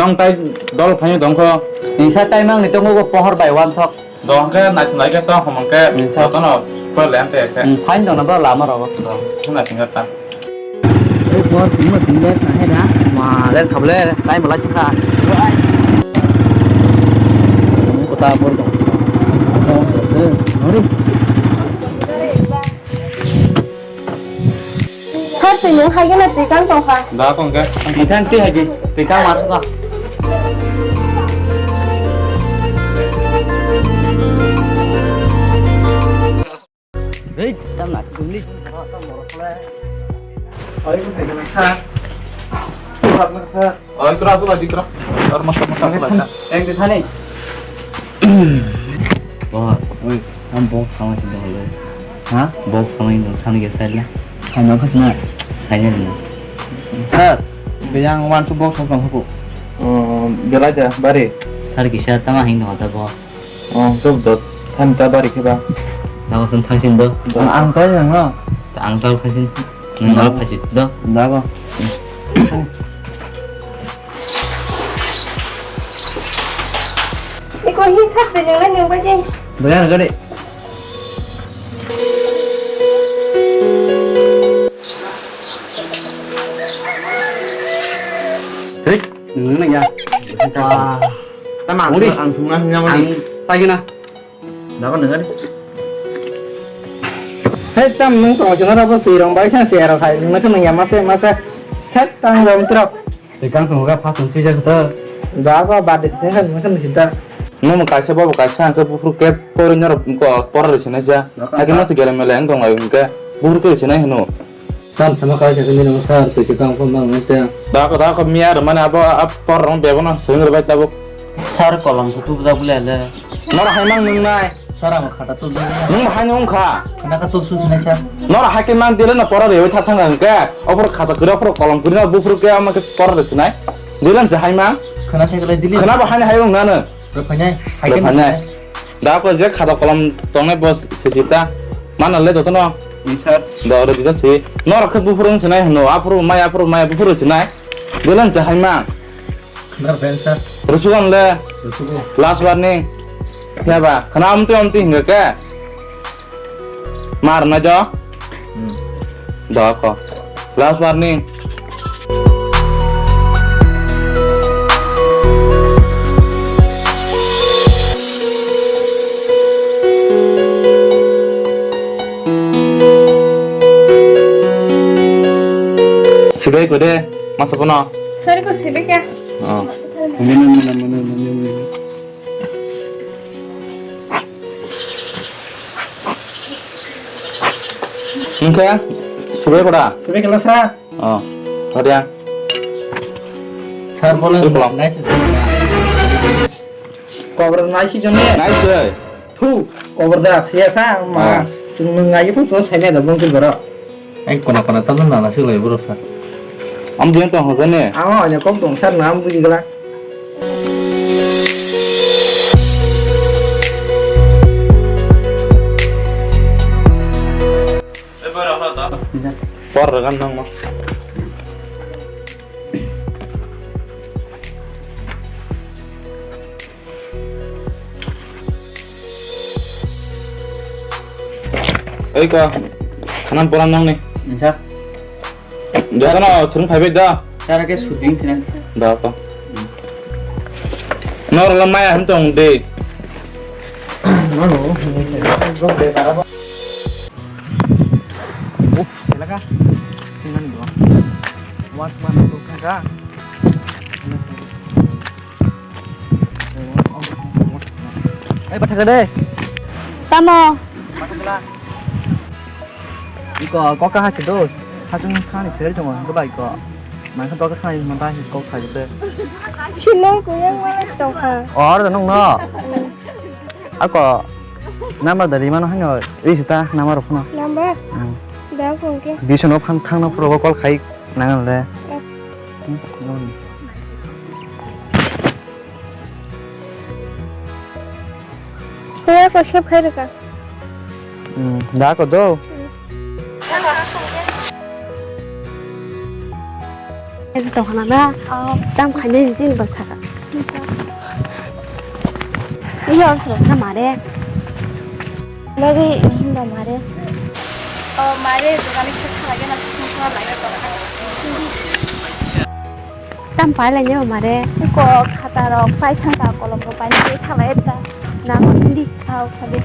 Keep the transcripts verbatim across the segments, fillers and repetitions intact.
Tong tai dol phaino dongkho. Insa tai mang ni tongo pohor bai wansok. Dong khe naising lai khe tong homong khe. Insa. Jotono koi le ante khe. Hmm, phain dong na ba lama rogo. Dong, naising khe ta. Ei bor singmo tingler ta hera. Ma ler khable tai malai thaka. Kota bor dong. Nori. Sir, twi nwng hai gana twi kang tong kha. Da, tong khe. Nithang twi hai di. Twi kang mar suka. Hei, tam na sini. Oi, kura, kura, kura. Ar masa, masa, kura. Eng de thani. Bo, oi, am box sama sini dong le. Ha? Box sama ini dong, sama ge sai le. Hai, nang khasna. Sai le. Sir, bejang wan su box sama ko. Oh, belai da, bari. Sir, kisa tama hing dong ta bo. Oh, job dot. Than ta bari khe ba. Dago san thangsin do. Ang, ang koi nang no. Ta ang sao thangsin. Nang nang phaisit do. Dago. Iko hisab de nang nang ba jeng. Bayar gade. Hei, nang ya. Wah. Tama ang sungna hanya mani. Ang pagi na. Dago nang gade. Hei, tam nung tong chuna rabo sirong bai sa sero khai. Nung nang ya mase mase. Chat tang rom trok. Tei kang tong ga phasung sui jak ta. Da ba ba de sing kan kan sita. Nomo kaisa bobo kaisa ang khe buphuru khe poroi norok poroi sinai sa. Hakhe masa gele mele ang tong lai hwnkhe buphuru khe sinai hwno. Tam sama kaisa khe nini sir twi khe tang phone mang te. Da ko da ko miya rw mani abo a poroi rong bebo no swng rw bai tabuk. Sir kolom khe tubujak bole le. Noro hai mang nung nai. Sir ang khata tubujak. Nung hai nung kha. Khana kha tubsu sinai sir. Noro hai khe mang dile no poroi rw thang thang hwnkhe. Opor khata kwrwi opor kolom kwrwi no buphuru khe ama khe poroi rw sinai. Dilan se hai ma? Khana thai kalai dili. Khana bo haino hai wng nano. Rw phainai. Rw phainai. Da ko je khata kolom tongnai bo se sita. Mana le jotono. Ni sir. Da oro dita se. Norok khe buphuru wng sinai hwno. Aphuru mai aphuru mai buphuru sinai. Dilan se hai ma? Khana rw phainai sir. Rusugan le. Rusugo. Last warning. Ya ba. Khana amtwi amtwi hinga ke. Mar na jo? Hmm. Da ko. Last warning. Sibai ko de, masa kono? Sorry ko sibai kya? Oh. Hingke, subai koda? Subai kela sa. Oh, koda. Sir, bolo. Subai kolam. Nice, sir. Kobor nice jone. Nice, sir. Thu, kobor da, siya sa, ma. Oh. Chung nung ngai phu so sai na da bung tu goro. Ai kona kona tamo nana se lai boro sa. Am diyan tong hoja ne. Amo ane kok tong sar nam buji gala. Por ragan nang ma. Oi ko, khana pora nang ni. Insa. Jotono swrwng phaibai da. Sara ke shooting sina. Da ko. Norok maya ham tong de. Uf, selaka. Tingani bro. Wat man ko kaka. Ai, bathaka de. Tamo. Iko, kok kaha se dos. Sachung thani theri tongo, hingke bai ko. Mangkha doka thani manta hi kok sa jete. Sino kuyang mana tongkha. Or da nong no. Ako. Number da rimano hano. Ri sita number phone. Number? Hmm. Da phone ke. Biso no phang thang no phuro call khai nangal de. Eh. Hmm, no. Kuya ko sep khai rwkha. Hmm, da ko do. Hmm. Ezi tongkhana na? Oh. Tam khainai ni chini bwsaka. Iya, oro srok sa mare. Lagi hinda mare. Oh, mare, dogani khe khalai gana, khe khalai gana. Tam pai lai nyo mare. Ko khata rok pai thang ta, kolom rok pai nai khalai ta. Na ko hindi khao khali.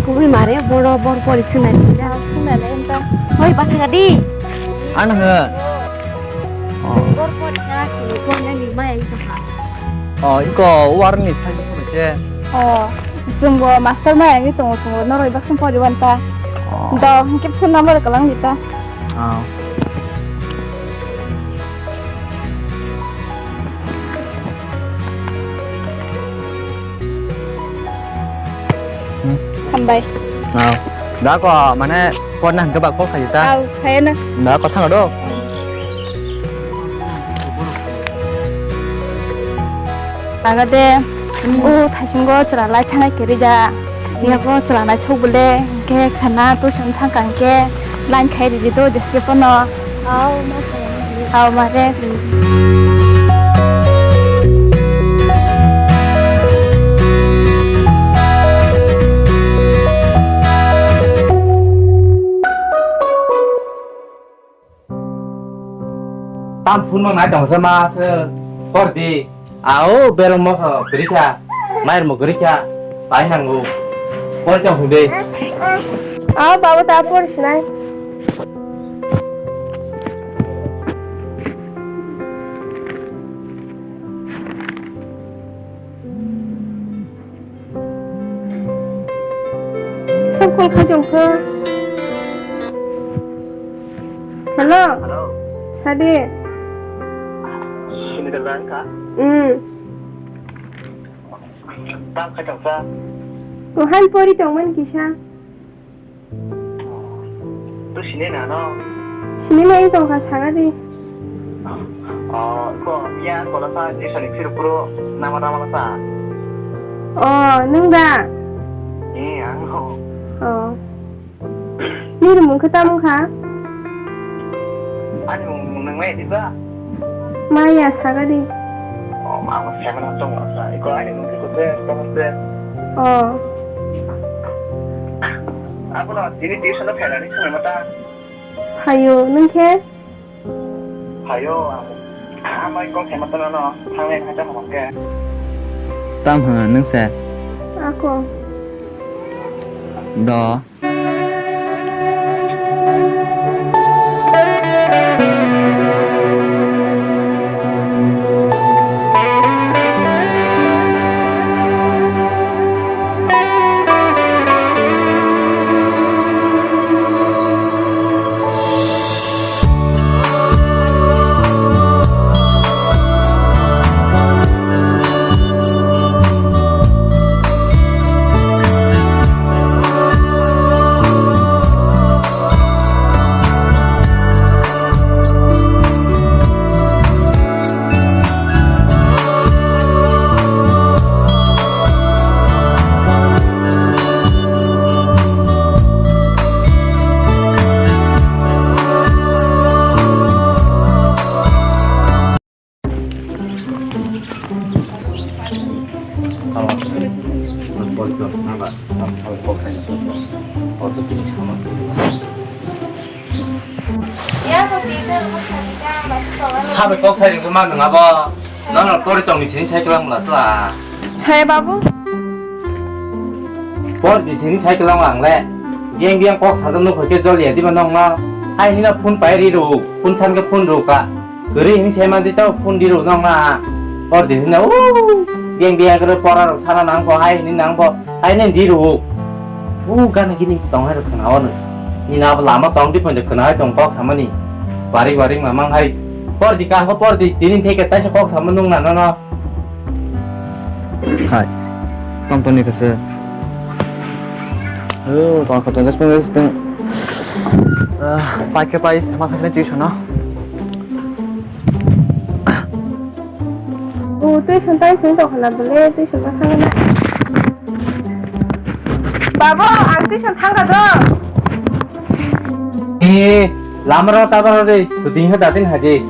Kubui mare boro bor pori sunai. Sunai le enta. Hoi, bathaga di. Ano he. Oh. Bor pori sa sini ko nani mai ita ha. Oh, iko warni sai ko che. Oh, sumbo master mai ani tongo sumbo noroi baksung pori wanta. Oh. Do, hingke phone number kalang dita. Oh. Hmm. Hambai. Oh. Da ko mane porna hingke ba call khaji ta. Au, khayana. Da ko thang do. Agade, o thaisungo chwla lai thanai kwrwi da. Yabo chwla naithok bole, hwnkhe khana tuition thangkha hwnkhe line khai ridi do jeske phano. Hao, ma khe. Hao, ma khe. Tam phunuknai tongsa ma se pordi. Ao berong moso kwrwikha, mairmo kwrwikha, pai nango. Pori tong hwnde. Ao baba ta pori sinai. Sob call khai tong kha. Hello. Hello. Sadi. Sini da lang ka? Hmm. Tam khai tong kha. Ko han pori tong man kisa. Tu sini na no? Sini mai tong kha saga di. Oh, ko ya ko la sa di sani phiru puro nama nama la sa. Oh, nung da? Eh, ang ho. Oh. Ni rumung khe tamo kha? Ani mung nang mai di ba? Maya saga di. Oh, mama seven atong asa. Iko ani mung ko se ko se. Oh. Apo no tini tuition no phelani sumai mata. Hayo, nung khe? Hayo, ang amai kok khe mata no thangnai khacha hamam khe. Tam ha nung se? Ako. Do. Sabai kok sai ringkha ma nung abo. Nono pori tongni sini sai kelang mula sla. Saya babu. Por di sini sai kelang ang le. Biang biang kok sajak nuk ke jol ya di ba nong no. Hai hina phone pai ri ru. Phone san ke phone ru ka. Guri hini sai ma di tau phone di ru nong na. Por di hina u. Biang biang ke pora ru sana nang ko hai hini nang ko. Hai nen di ru. U gana gini tong hai ru khana o no. Ni na lama tong di phone de khana hai tong kok samani. Barik barik mamang hai. Por di kang ko por di tini theke taisa kok sama nung na no no. Hai. Company kasa. Oh, tong ko tong jas pun jas pun. Ah, pai ke pai sama kasa ni tuition no. O O, tuition tang sung tong khana bole, tuition ta thang na. Babo, ang tuition thang kha do. Eh, lamaro tabaro de, shooting ha datin haje.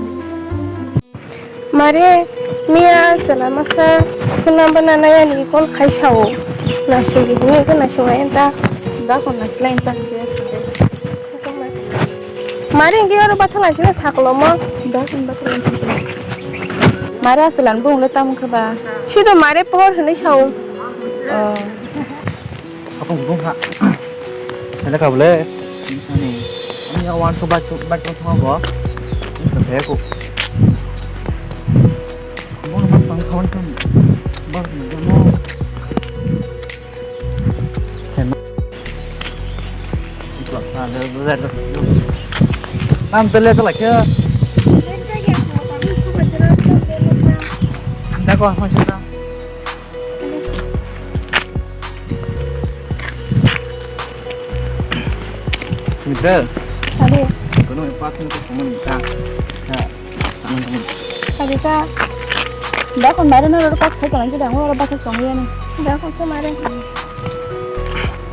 Mare, miya sela masa, khuna bana naya ni call khai sao. Na singri hini ko na singwa enta. Da kon na sila enta. Mare, hingke oro bathang laisina sakolomo. Da kon bathang laisina. Mare, aselan bung le tam khe ba? Sido mare pohor hinui sao. Oh. Apa bung ha? Ada ka bole? Ani, ani awan so bike bike thang bo. Ini ka ko. Mo ma pang khawan kan. Ba mo. Nam tele chala khe. Anda ko hon chata. Sumitra. Ade. Kono empat minit ko kono minta. Ya. Sabita. Dakon mare no ro kok sai tong kida ngoro bakhe tong yani. Dakon se mare.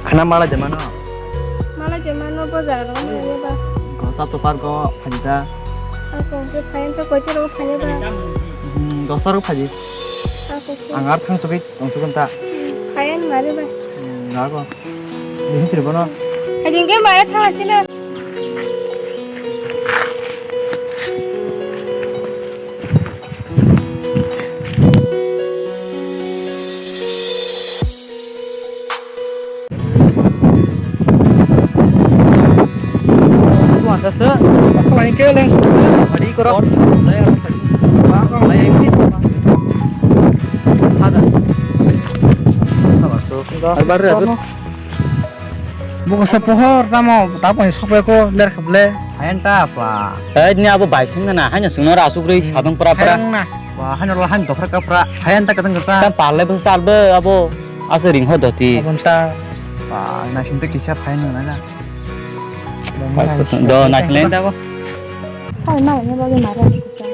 Khana mala de mano. Mala de mano bazar ro ni ba. Ko sa to par ko phajita. Ako ke phain to koi ro phani ba. Hmm, dosa ro phaji. Ako ke. Angar thang sugi tong sugun ta. Phain mare ba. Hmm, dakon. Bihun chiri bono. Hajing ke mare thang asina. Masa se, apa lagi ke leng? Hari korok. Ada. Sabar so. Sabar ya. Buko sa pohor tamo, tapo ni sokpe ko ler kable. Hayan ta apa? Eh, ni abo bai sing na, hanya sungno ra asuk rei sadong pra pra. Hayan na. Wah, hanya lo han dokhra ka pra. Hayan ta kadang kata. Ta parle bo sal bo abo asa ring ho doti. Abon ta. Wah, na sing te kisa hayan na na. Do na sing ta bo. Sai ma ne bagi mara ni kisa.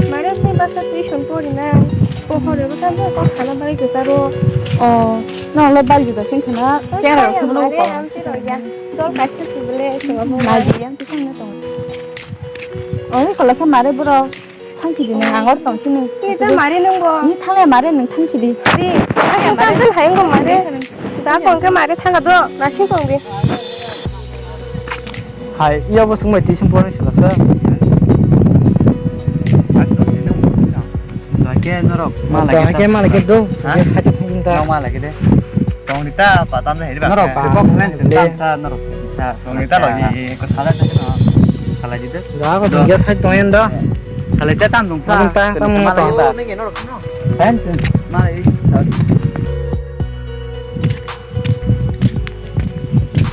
Mara sai basa tuition pori na. Pohor ebo ta ko khana bari kisa ro. Oh, no lo bari kisa sing khana. Kera ro sing lo ko. Dol kaisa sibole singabo. Nai yang tisang na tong. Oni kola sa mare bro. Thang sidi nang angor tong sini. Ni ta mare nang bo. Ni thang ya mare nang thang sidi. Di. Thang sal hayang bo mare. Da kong ke mare thang do. Nasing kong di. Hai, iya bo sungbai tisang porni sila sa. Ke norok ma lagi ke ma lagi do. Ha? Ke sati thang ta. Ma lagi de. Tong di ta, pa tam na heri ba. Norok pa. Sebok men sen tam sa, norok sa. Tong di ta lo, ye, ye, ko sala sa no. Sala di de. Ga ko do. Ge sai tong en da. Sala di ta tam dong sa. Tam ta, tam ta. Hen, hen. Ma, eh.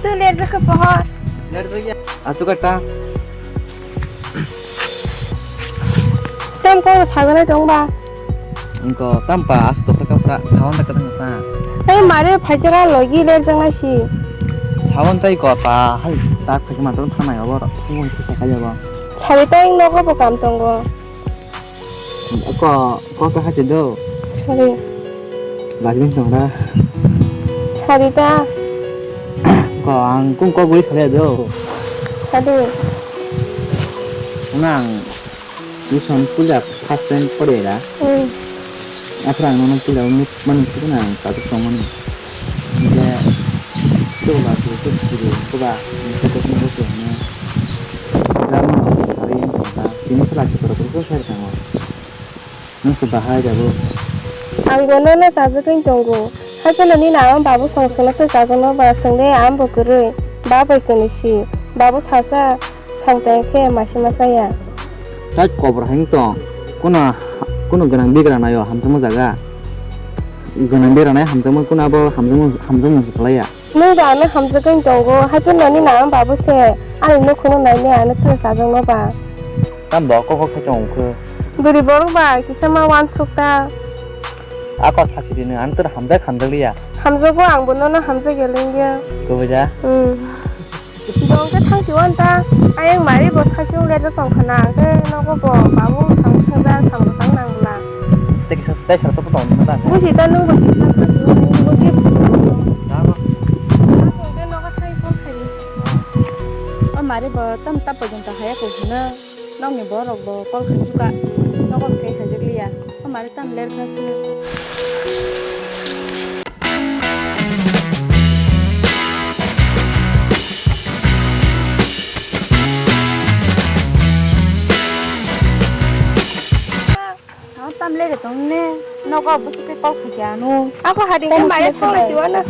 Tu ler ke pohor. Ler ke ya. Asu kata. Tam ko saganai tong ba? Engko tam pa asu tokra kapra sawan ta kadang sa. Ai mare phaijara logi ler jang nai si. Sawan tai ko pa hai tak phai ma ton phanai obo ro. Ngon ki sa kaya ba. Sari tai nogo bo kam tongo. Ko ko ka hache do. Sari. Lagin tong ra. Sari ta. Ko ang kung ko guri sale do. Sari. Nang tuition puja first time pore ra. Hmm. Aphra ang nono puja mani puja na ang katu tong mani. Je to ba to to to ba to to to to ne. Rama sari yang kota. Ini pula kita terus saya tengok. Nung se bahai jago. Ang bono no chajagwi tongo. Haikhe no nini ama babu song songno tei chajakno ba chwngde ama bo kwrwi. Ba bai kwnwi si. Babu salsa chang tei khe masi ma chaya. Tai kobor hai tong. Kuno kuno gwnang bigra nayo hamjakma jaga. Gwnang bigra nai hamjakma kuno abo hamjakma hamjakma se khlaiya. Nwng bo ano hamjagwi tongo, haikhe nini nang babu se ani nukhungno nainai ano tei chajakno ba. Tamo bo kok kok sai tongo khe. Bwrwi borok ba kisa ma uansuk ta. Ako sasi di nwng ano tei hamjak hamjak liya. Hamjago ang bo nono hamjak ya lengya. Kubui ja? Hmm. Bo hwnkhe thangsi uan ta, ayang mari bo sasi ung lerjak tong khna, hwnkhe nogo bo babu samung thangjak, samung tang nang bwla. Tei Tei sara chopot tong na ta. Busi ta nung ba kisa kisa nung ba kisa. Tamo. Ako ke nogo thai phone khai. O mari bo tam tap pojong ta haya ko hino. Nokni borok bo call khai suka. Nogo sai hajik liya. O mari tam ler kha se. Tam lege tong ne, nogo busu ke kok khe ano. Ako hari ke mai kok si wana.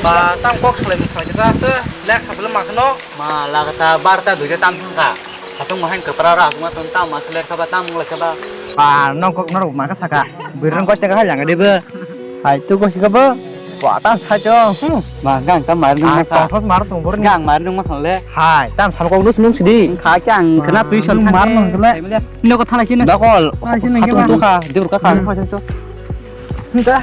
Ba, tam kok salai mung salai kisa se, lek kha bele ma khano. Ma, lagata barta duita tam thang kha. Hatung ma hain kepra ra, hatung ma tong tam ma se lek kha ba tam mung lek kha ba. Ba, nong kok norok ma ka saka. Birang kos te ka halang de be. Hai, tu kok si ka ba. Wa, tam sa chong. Hmm. Ma, gang tam mar nung ma kha. Tong thos mar tong bor ni. Gang mar nung ma khang le. Hai, tam sal kok nus nung sidi. Kha kyang khna tui sal mar nung le. Ino ko thalai sini. Dakol. Thalai sini. Satung tu kha, dur ka kha. Hmm. Nda.